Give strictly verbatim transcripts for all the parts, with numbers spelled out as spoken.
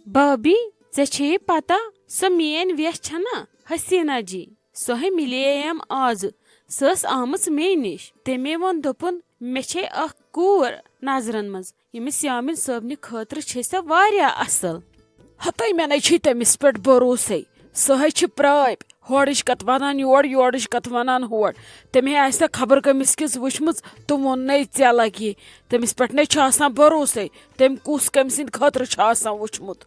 بابی، ژےٚ چھے پتہ، سۄ میٲنۍ ویس چھنا حسینا جی؟ سۄ ہے مِلییم آز۔ سۄ ٲس آمٕژ مے نِش۔ تٔمۍ ووٚن، دوٚپُن، مےٚ چھے اکھ کوٗر نظرن منٛز، ییٚمِس یامین صٲبنہِ خٲطرٕ چھے سۄ واریاہ اصل۔ ہتے مےٚ نے چھے تٔمِس پٮ۪ٹھ بھروسے۔ سۄ ہے چھِ پرٛاپۍ، ہورٕچ کتھ ونان یور، یورٕچ کتھ ونان ہور۔ تٔمۍ ہے آسہِ نہ خبر کٔمِس کِس وٕچھمٕژ تہٕ ووٚن نے ژےٚ لگی۔ تٔمِس پٮ۪ٹھ نے چھُ آسان بھروسے۔ تٔمۍ کُس کٔمۍ سٕنٛدِ خٲطرٕ چھُ آسان وٕچھمُت؟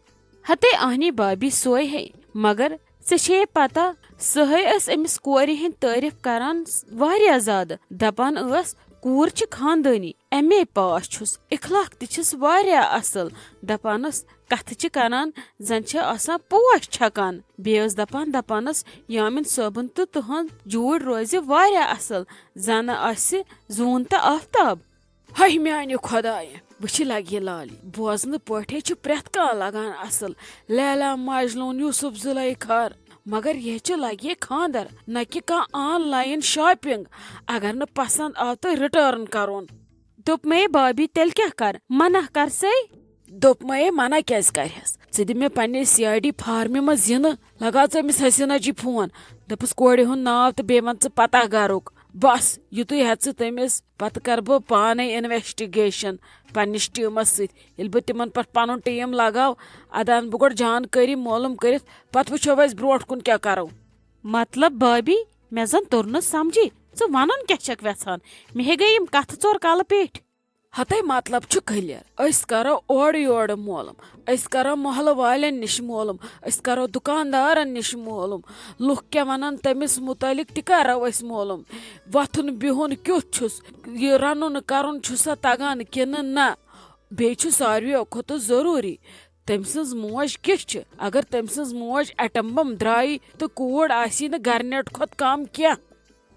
ہتے آہنی بابی سۄے ہے، مگر ژےٚ چھے پتہ، سۄ ہے ٲس أمِس کورِ ہٕنٛدۍ تعریف کران واریاہ زیادٕ، دپان ٲس، کوٗر چھِ خاندٲنی، ایم اے پاس چھُس، اخلاق تہِ چھِس واریاہ اصل۔ دپان ٲس، کتھٕ چھِ کران، زن چھِ آسان پوش چھکان۔ بیٚیہِ ٲس دپان، دپان ٲس، یامین صٲبُن تہٕ تُہنٛد جوٗرۍ روزِ واریاہ اصل، زن آسہِ زوٗن تہٕ آفتاب۔ ہے میانہِ خۄدایہِ، وٕچھِ لگہِ یہِ لالہِ۔ بوزنہٕ پٲٹھۍ چھُ پرٛٮ۪تھ کانٛہہ لگان اصل۔ لیلا مجنون، یوسف زلیخا، مگر یہِ چھُ لگہِ خاندر، نہ کہِ کانٛہہ آن لاین شاپنگ۔ اگر نہٕ پسند آو تہٕ ریٹرن کرُن۔ دوٚپمَے بابی، تیٚلہِ کیٛاہ کَر؟ منع کَر سَے۔ دوٚپمَے، منع کیٛازِ کَرِہَس؟ ژٕ دِ مےٚ پنٛنہِ سی آی ڈی فارمہِ منٛز یِنہٕ۔ لگاو ژٕ أمِس حسیٖنا جی فون، دَپُس کورِ ہُنٛد ناو تہٕ بیٚیہِ وَن ژٕ پتہ گَرُک۔ بَس، یُتُے ہٮ۪تھ ژٕ تٔمِس، پتہٕ کَرٕ بہٕ پانَے انویسٹِگیشن پنٛنِس ٹیٖمَس سۭتۍ۔ ییٚلہِ بہٕ تِمَن پٮ۪ٹھ پَنُن ٹیٖم لگاو، اَدٕ اَنہٕ بہٕ گۄڈٕ جانکٲری معلوٗم کٔرِتھ، پتہٕ وٕچھو أسۍ برٛونٛٹھ کُن کیٛاہ کَرو۔ مطلب بابی، مےٚ زن توٚر نہٕ سمجھی، ژٕ ونُن کیٛاہ چھکھ وٮ۪ژھان؟ مےٚ ہے گٔے یِم کتھٕ ژور کلہٕ پیٹھۍ۔ ہتے مطلب چھُ کلیر، أسۍ کرو اورٕ یورٕ معلوم، أسۍ کرو محلہٕ والٮ۪ن نِش معلوم، أسۍ کرو دُکاندارن نِش معلوم، لُکھ کیٛاہ ونن تٔمِس مُتعلق تہِ کرو أسۍ معلوم۔ وۄتھُن بِہُن کیُتھ چھُس، یہِ رنُن کرُن چھُسا تگان کِنہٕ نہ؟ بیٚیہِ چھُ ساروِیو کھۄتہٕ ضروٗری، تٔمۍ سٕنٛز موج کِژھ چھِ؟ اگر تٔمۍ سٕنٛز موج ایٹم بم درٛایہِ تہٕ کوٗر آسی نہٕ گرنیٹ کھۄتہٕ کم کینٛہہ۔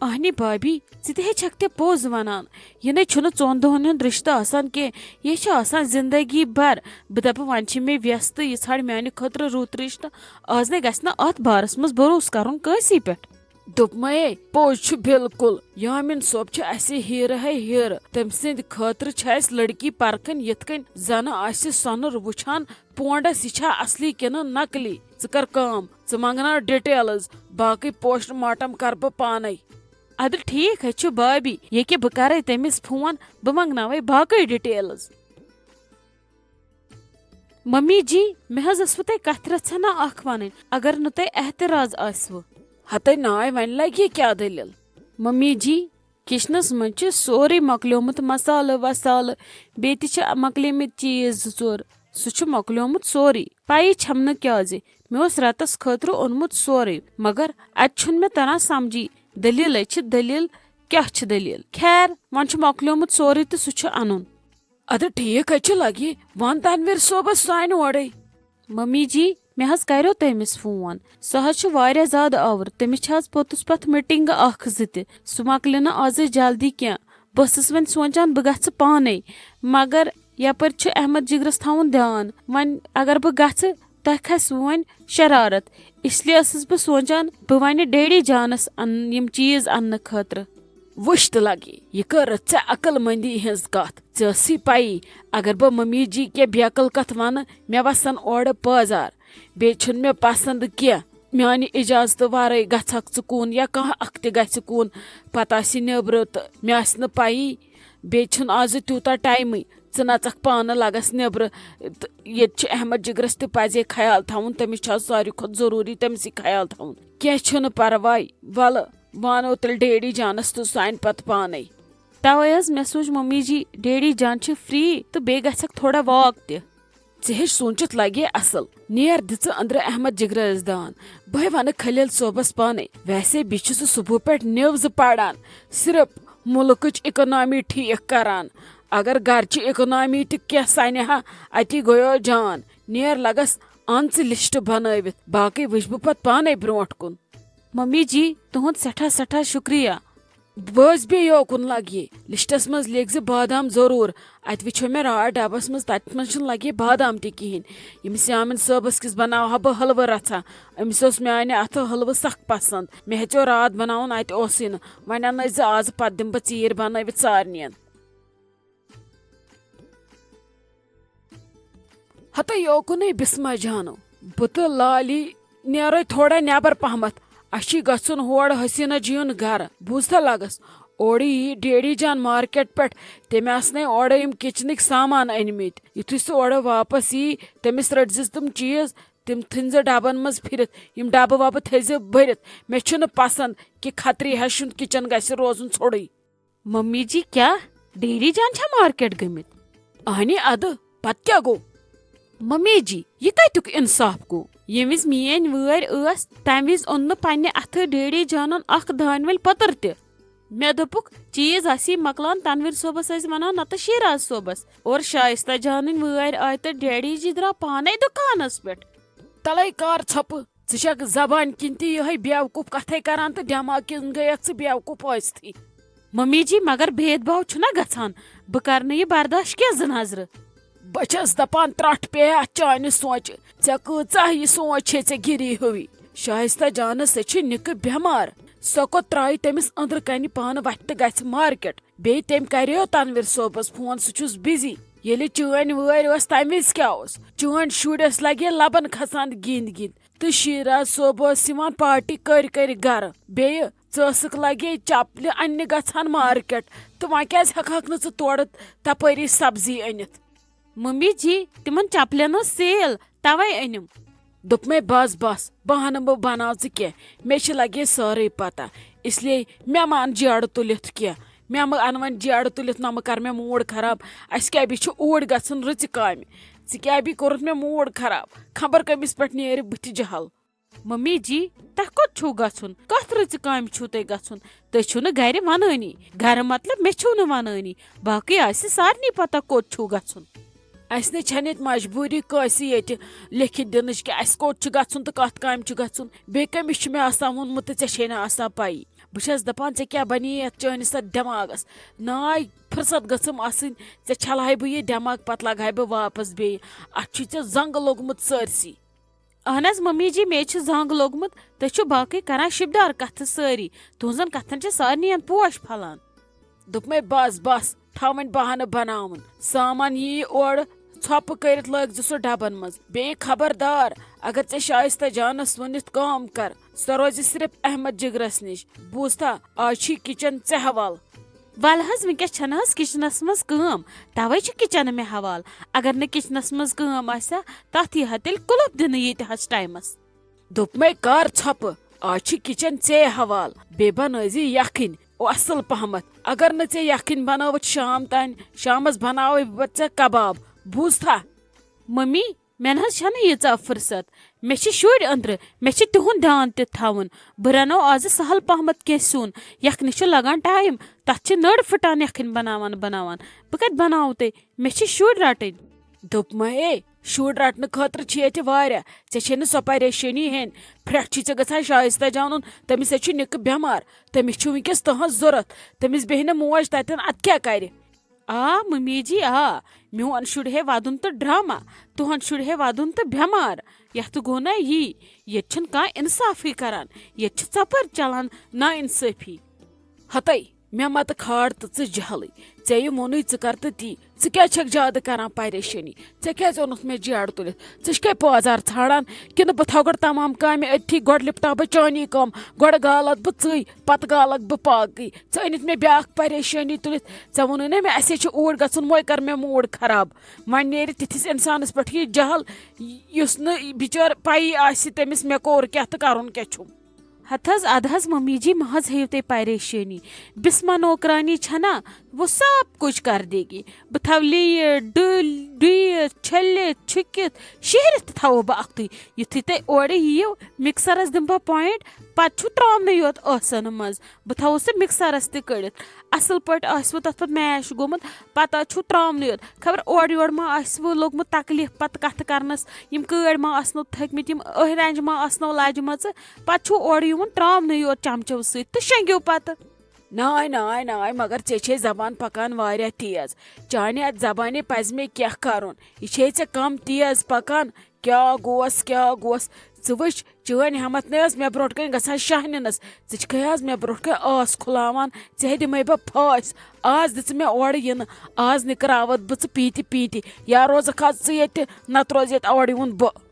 اہنہِ بابی، ژٕ تہِ ہے چھکھ تہِ پوٚز ونان۔ یہِ نے چھُنہٕ ژۄن دۄہن ہُنٛد رشتہٕ آسان کینٛہہ، یہِ چھُ آسان زندگی بھر۔ بہٕ دپہٕ، وۄنۍ چھِ مےٚ وٮ۪س تہٕ یہِ ژھانڈِ میانہِ خٲطرٕ رُت رشتہٕ۔ از نے گژھِ نہٕ اتھ بارس منٛز بھروسہٕ کرُن کٲنٛسی پٮ۪ٹھ۔ دوٚپمَے، پوٚز چھُ بالکل۔ یامین صٲب چھُ اَسہِ ہیٖرٕ ہے ہیٖرٕ۔ تٔمۍ سٕنٛدِ خٲطرٕ چھِ اَسہِ لڑکی پرکھٕنۍ، یِتھ کٔنۍ زَنہٕ آسہِ سۄنہٕ وٕچھان پونڈس، یہِ چھا اصلی کِنہٕ نقلی۔ ژٕ کر کٲم، ژٕ منٛگناو ڈیٹیلز، باقٕے پوسٹ مارٹم کر بہٕ پانے۔ ادٕ ٹھیک ہے چھُ بابی، ییٚکہِ بہٕ کرے تٔمِس فون، بہٕ منٛگناوے باقٕے ڈیٹیلز۔ ممی جی، مےٚ حظ ٲسوٕ تۄہہِ کتھِ رژھا نا اکھ ونٕنۍ، اگر نہٕ تۄہہِ اعتراض آسوٕ۔ ہتے ناے، وۄنۍ لگہِ یہِ کیٛاہ دٔلیٖل؟ ممی جی، کچنس منٛز چھُ سورُے مۄکلیومُت، مسالہٕ وسالہٕ، بیٚیہِ تہِ چھِ مۄکلیمٕتۍ چیٖز زٕ ژور، سُہ چھُ مۄکلیومُت سورُے۔ پَیی چھَم نہٕ کیٛازِ، مےٚ اوس راتس خٲطرٕ اوٚنمُت سورُے، مگر اتہِ چھُنہٕ مےٚ تران سمجھی، دٔلیٖلے چھِ دٔلیٖل، کیٛاہ چھِ دٔلیٖل؟ خیر، وۄنۍ چھُ مۄکلیومُت سورُے تہٕ سُہ چھُ انُن۔ ادٕ ٹھیک ہے چھُ، لگہِ وَن تنویر صٲبس سُہ انہِ اورے۔ ممی جی، مےٚ حظ کریو تٔمِس فون، سُہ حظ چھُ واریاہ زیادٕ آوُر، تٔمِس چھِ حظ پوٚتُس پتھ میٹنگ اکھ زٕ تہِ، سُہ مۄکلہِ نہٕ آزٕے جلدی کینٛہہ۔ بہٕ ٲسٕس وۄنۍ سونچان بہٕ گژھٕ پانے، مگر یپٲرۍ چھُ احمد جگرس تھاوُن دیان، وۄنۍ اگر بہٕ گژھٕ تۄہہِ کھسہِ وۄنۍ شرارت، اس لیے ٲسٕس بہٕ سونچان بہٕ ونہِ ڈیڈی جانس ان-، یِم چیٖز اننہٕ خٲطرٕ۔ وٕچھ تہٕ لگی، یہِ کٔر ژےٚ عقل مندی ہٕنٛز کتھ۔ ژےٚ ٲسٕے پَیی، اگر بہٕ ممی جی کینٛہہ بیقل کتھ ونہٕ، مےٚ وسن اورٕ پٲزار۔ بیٚیہِ چھُنہٕ مےٚ پسند کینٛہہ، میانہِ اجازتہٕ ورٲے گژھکھ ژٕ کُن یا کانٛہہ اکھ تہِ گژھِ کُن، پتہٕ آسہِ نیبرٕ تہٕ مےٚ آسہِ نہٕ پَیی۔ بیٚیہِ چھُنہٕ آزٕ تیوٗتاہ ٹایمٕے، ژٕ نژکھ پانہٕ لگس نیبرٕ۔ تہٕ ییٚتہِ چھُ احمد جگرس تہِ پزے خیال تھاوُن، تٔمِس چھُ آز ساروی کھۄتہٕ ضروٗری تٔمِسٕے خیال تھاوُن۔ کینٛہہ چھُنہٕ پرواے، ولہٕ وانو تیٚلہِ ڈیڈی جانس تہٕ سُہ انہِ پتہٕ پانے۔ توے حظ مےٚ سوٗنچ ممی جی، ڈیڈی جان چھِ فری تہٕ بیٚیہِ گژھکھ تھوڑا واک تہِ۔ ژےٚ ہیٚچھ سوٗنچِتھ لگے اصل۔ نیر دِ ژٕ أنٛدرٕ احمد جگرس دان۔ بہٕ ہے ونہٕ خلیل صٲبس پانے۔ ویسے بیٚیہِ چھُ سُہ صبحہٕ پٮ۪ٹھ نِوزٕ پران، صرف مُلکٕچ اکنامی ٹھیک کران۔ اگر گرچہِ اکنامی تہِ کینٛہہ سنہِ ہا، اتی گویو جان۔ نیر لگس، ان ژٕ لسٹ بنٲوِتھ، باقٕے وٕچھ بہٕ پتہٕ پانے برونٛٹھ کُن۔ ممی جی، تُہُنٛد سٮ۪ٹھاہ سٮ۪ٹھاہ شُکریہ۔ بہٕ حظ بیٚیہِ یوکُن لگہٕ یہِ۔ لسٹس منٛز لیکھ زِ بادام ضروٗر۔ اتہِ وٕچھو مےٚ راتھ ڈبس منٛز، تتہِ منٛز چھُنہٕ لگہِ بادام تہِ کِہینۍ۔ ییٚمِس یامین صٲبس کِس بناوہا بہٕ حلوٕ رژھا۔ أمِس اوس میانہِ اتھٕ حلوٕ سخ پسند۔ مےٚ ہیژیو راتھ بناوُن، اتہِ اوسُے نہٕ۔ وۄنۍ اننٲے زِ آز، پتہٕ دِمہٕ بہٕ ژیٖرۍ بنٲوِتھ سارنٕین۔ ہتہٕ یوکُنے بسمہ جانو، بہٕ تہٕ لالی نیرے تھوڑا نیبر پہمتھ۔ اسہِ چھُے گژھُن ہورٕ حسینہ جی یُن گرٕ۔ بوٗزتھا لگس، اورٕ یی ڈیڈی جان مارکیٹ پٮ۪ٹھ۔ تٔمۍ آسنے اورٕ یِم کچنٕکۍ سامان أنۍ مٕتۍ۔ یُتھُے سُہ اورٕ واپس یی، تٔمِس رٔٹزِ تِم چیٖز، تِم تھٔنزِ ڈبن منٛز پھِرِتھ۔ یِم ڈبہٕ وبہٕ تھٲیزِ بٔرِتھ۔ مےٚ چھُنہٕ پسند کہِ کھتری ہش ہُند کچن گژھِ روزُن ژھوٚڑُے۔ ممی جی، کیٛاہ ڈیڈی جان چھا مارکیٹ گٔمٕتۍ؟ اہنہِ ادٕ، پتہٕ کیٛاہ گوٚو؟ ممی جی، یہِ کتیُک انصاف گوٚو؟ ییٚمہِ وِزِ میٲنۍ وٲرۍ ٲس، تمہِ وِزِ اوٚن نہٕ پننہِ اتھٕ ڈیڈی جانن اکھ دانہِ ول پٔتٕر تہِ۔ مےٚ دوٚپُکھ، چیز آسی مۄکلان، تنویر صٲبس ٲسۍ ونان، نتہٕ شیراز صٲبس۔ اور شایستہ جانٕنۍ وٲرۍ آیہِ تہٕ ڈیڈی جی درٛاو پانے دُکانس پٮ۪ٹھ۔ تلے کار ژھۄپہٕ، ژٕ چھکھ زبانہِ کِنۍ تہِ یِہے بیوقوف کتھے کران تہٕ دٮ۪ماغ کِنۍ گٔیکھ ژٕ بیوقوف ٲسۍتھٕے۔ ممی جی، مگر بید باو چھُنہ گژھان؟ بہٕ کرٕ نہٕ یہِ برداشت کینٛہہ زٕ نظرٕ۔ بہٕ چھس دپان، ترٹھ پیٚیہِ اتھ چانہِ سونچہِ۔ ژےٚ کۭژاہ یہِ سونچ چھے ژےٚ گِری ہیوٗوٕے؟ شایستہ جانس سۭتۍ چھِ نِکہٕ بٮ۪مار۔ سۄ کوٚت ترایہِ تٔمِس أنٛدرٕ کنہِ پانہٕ وتھِ تہٕ گژھِ مارکیٹ؟ بیٚیہِ تٔمۍ کریو تنویر صٲبس فون، سُہ چھُس بِزی۔ ییٚلہِ چٲنۍ وٲرۍ ٲس، تمہِ وِزِ کیٛاہ اوس؟ چٲنۍ شُرۍ ٲسۍ لگے لبن کھسان گِنٛدۍ گِنٛدۍ۔ تہٕ شیراز صٲب اوس یِوان پارٹی کٔرۍ کٔرۍ گرٕ۔ بیٚیہِ ژٕ ٲسٕکھ لگے چپلہِ اننہِ گژھان مارکیٹ۔ تہٕ وۄنۍ کیٛازِ ہٮ۪کہٕ ہکھ نہٕ ژٕ تورٕ تپٲری سبزی أنِتھ؟ ممی جی، تِمن چپلٮ۪ن ٲس سیل، توے أنِم۔ دوٚپمَے، بس بس، بہانہٕ مہٕ بناو ژٕ کینٛہہ، مےٚ چھِ لگے سٲرٕے پتہ، اس لیے مےٚ مہ ان جیڑٕ تُلِتھ کینٛہہ۔ مےٚ مہٕ ان وۄنۍ جیڑٕ تُلِتھ، نہ مہٕ کر مےٚ موڈ خراب۔ اسہِ کیٛاہ بیٚیہِ چھُ اوٗرۍ گژھُن رٕژِ کامہِ؟ ژٕ کیٛاہ بیٚیہِ کوٚرُتھ مےٚ موڈ خراب؟ خبر کٔمِس پٮ۪ٹھ نیرِ بٕتھِ جہل۔ ممی جی، تۄہہِ کوٚت چھُو گژھُن؟ کتھ رٕژِ کامہِ چھُو تۄہہِ گژھُن؟ تُہۍ چھِو نہٕ گرِ ونٲنی۔ گرٕ مطلب مےٚ چھِو نہٕ ونٲنی۔ باقٕے آسہِ سارنٕے پتہ کوٚت چھُو گژھُن۔ اسہِ نے چھنہٕ ییٚتہِ مجبوٗری کٲنٛسہِ ییٚتہِ لیکھِتھ دِنٕچ کہِ اسہِ کوٚت چھُ گژھُن تہٕ کتھ کامہِ چھُ گژھُن۔ بیٚیہِ کٔمِس چھُ مےٚ آسان ووٚنمُت تہٕ ژےٚ چھے نہٕ آسان پَیی؟ بہٕ چھس دپان، ژےٚ کیٛاہ بنے یتھ چٲنِس اتھ دٮ۪ماغس؟ ناے فرصت گٔژھٕم آسٕنۍ، ژےٚ چھلہٕ ہاے بہٕ یہِ دٮ۪ماغ، پتہٕ لگہٕ ہاے بہٕ واپس بیٚیہِ۔ اتھ چھُے ژےٚ زنٛگ لوٚگمُت سٲرسٕے۔ اہن حظ ممی جی، مے چھُ زنٛگ لوٚگمُت۔ تُہۍ چھِو باقٕے کران شِبدار کتھٕ سٲری۔ تُہنٛزن کتھن چھِ سارنٕے پوش پھلان۔ دوٚپمَے، بس بس، تھاو وۄنۍ بہانہٕ بناوُن۔ سامان یی اورٕ، ژھۄپہٕ کٔرِتھ لٲگۍ زِ سُہ ڈبن منٛز۔ بیٚیہِ خبردار، اگر ژےٚ شایستہ جانس ؤنِتھ کٲم کر، سۄ روزِ صرف احمد جگرس نِش۔ بوٗزتھا، آز چھی کچن ژےٚ حوالہٕ۔ ولہٕ حظ، وٕنکیٚس چھنہٕ حظ کچنس منٛز کٲم، توے چھُ کچن مےٚ حوالہٕ۔ اگر نہٕ کچنس منٛز کٲم آسہِ ہا، تتھ یی ہا تیٚلہِ کُلُف دِنہٕ ییٖتِہس ٹایمس۔ دوٚپمَے، کر ژھۄپہٕ، آز چھِ کچن ژے حوالہٕ۔ بیٚیہِ بنٲوزِ یکھٕنۍ، او اصل پہمتھ۔ اگر نہٕ ژےٚ یکھٕنۍ بنٲوٕتھ شام تام، شامس بناوے بہٕ ژےٚ کباب۔ بوٗزتھا؟ ممی، مےٚ نہ حظ چھنہٕ ییٖژاہ فرصت۔ مےٚ چھِ شُرۍ أنٛدرٕ، مےٚ چھِ تِہُنٛد دیان تہِ تھاوُن۔ بہٕ رنو آزٕ سہل پہمتھ کینٛہہ سیُن۔ یکھنہِ چھُ لگان ٹایم، تتھ چھِ نٔر پھٕٹان یکھٕنۍ بناوان بناوان۔ بہٕ کتہِ بناوٕ تۄہہِ؟ مےٚ چھِ شُرۍ رٹٕنۍ۔ دوٚپمَے، شُرۍ رٹنہٕ خٲطرٕ چھِ ییٚتہِ واریاہ، ژےٚ چھے نہٕ سۄ پریشٲنی ہیٚنۍ۔ پھرٛٹھ چھُے ژےٚ گژھان شایستہ جانُن، تٔمِس ہے چھُ نِکہٕ بٮ۪مار، تٔمِس چھُ وٕنکیٚس تُہنٛز ضوٚرتھ، تٔمِس بیٚہہِ نہٕ موج تتٮ۪ن، ادٕ کیٛاہ کرِ؟ آ ممی جی، آ، میون شُر ہے ودُن تہٕ ڈرامہ، تُہنٛد شُر ہے ودُن تہٕ بٮ۪مار، یتھ گوٚو نا یی، ییٚتہِ چھُنہٕ کانٛہہ انصافٕے کران، ییٚتہِ چھِ ژۄپٲرۍ چلان نا انصٲفی۔ ہتے، مےٚ متہٕ کھار تہٕ ژٕ جہلٕے۔ ژےٚ یہِ ووٚنُے، ژٕ کر تہٕ تی۔ ژٕ کیٛازِ چھکھ زیادٕ کران پریشٲنی؟ ژےٚ کیٛازِ اوٚنُتھ مےٚ جیڑٕ تُلِتھ؟ ژٕ چھکھے پٲزار ژھانڈان؟ کِنہٕ بہٕ تھاوٕ گۄڈٕ تمام کامہِ أتھی، گۄڈٕ لپٹاو بہٕ چانی کٲم، گۄڈٕ گالکھ بہٕ ژٕے، پتہٕ گالکھ بہٕ پاکٕے۔ ژٕ أنِتھ مےٚ بیاکھ پریشٲنی تُلِتھ۔ ژےٚ ووٚنُے نا مےٚ، اسے چھُ اوٗرۍ گژھُن، وۄنۍ کر مےٚ موڈ خراب۔ وۄنۍ نیرِ تِتھِس انسانس پٮ۪ٹھ یہِ جہل، یُس نہٕ بچار پَیی آسہِ تٔمِس مےٚ کوٚر کیٛاہ تہٕ کرُن کیٛاہ چھُم۔ ہتہٕ حظ، ادٕ حظ ممی جی، مہ حظ ہیٚیِو تُہۍ پریشٲنی۔ بسمہ نوکرانی چھنا، وہ سب کچھ کر دے گی۔ بہٕ تھاوٕ لیٹ، ڈُلۍ، ڈُیِتھ، چھٔلِتھ، چھُکِتھ، شیہرِتھ تہِ تھاوو بہٕ اکھتُے۔ یُتھُے تُہۍ اورٕ یِیِو، مکسرس دِمہٕ بہٕ پوینٹ، پتہٕ چھُ ترٛامنٕے یوت ٲسن منٛز۔ بہٕ تھاوو سُہ مکسرس تہِ کٔڑِتھ۔ اصل پٲٹھۍ آسِوٕ تتھ پتہٕ میش گوٚمُت، پتہٕ چھُ ترٛامنٕے یوت۔ خبر اورٕ یورٕ ما آسِوٕ لوٚگمُت تکلیف پتہٕ کتھٕ کرنس، یِم کٲڑۍ ما آسنو تھٔکۍ مٕتۍ، یِم أہرنج ما آسنو لجمژٕ، پتہٕ چھُو اورٕ یِوان ترٛامنٕے یوت چمچو سۭتۍ تہٕ شۄنٛگِو پتہٕ۔ ناے، ناے، ناے، مگر ژےٚ چھے زبان پکان واریاہ تیز۔ چانہِ اتھ زبانہِ پزِ مےٚ کیٛاہ کرُن؟ یہِ چھے ژےٚ کم تیز پکان؟ کیٛاہ گوس، کیٛاہ گوس؟ ژٕ وٕچھ، چٲنۍ ہٮ۪متھ نَے ٲس مےٚ برونٛٹھ کَنۍ گژھان شاہنِنَس۔ ژٕ چھَکھَے آز مےٚ برونٛٹھ کَنۍ آس کھُلاوان۔ ژےٚ دِمَے بہٕ پھٲسۍ۔ آز دِژٕ مےٚ اورٕ یِنہٕ۔ آز نِکراوَتھ بہٕ ژٕ پیٖنتہِ پیٖنتہِ۔ یا روزَکھ آز ژٕ ییٚتہِ، نَتہٕ روزِ ییٚتہِ اورٕ یِوُن بہٕ۔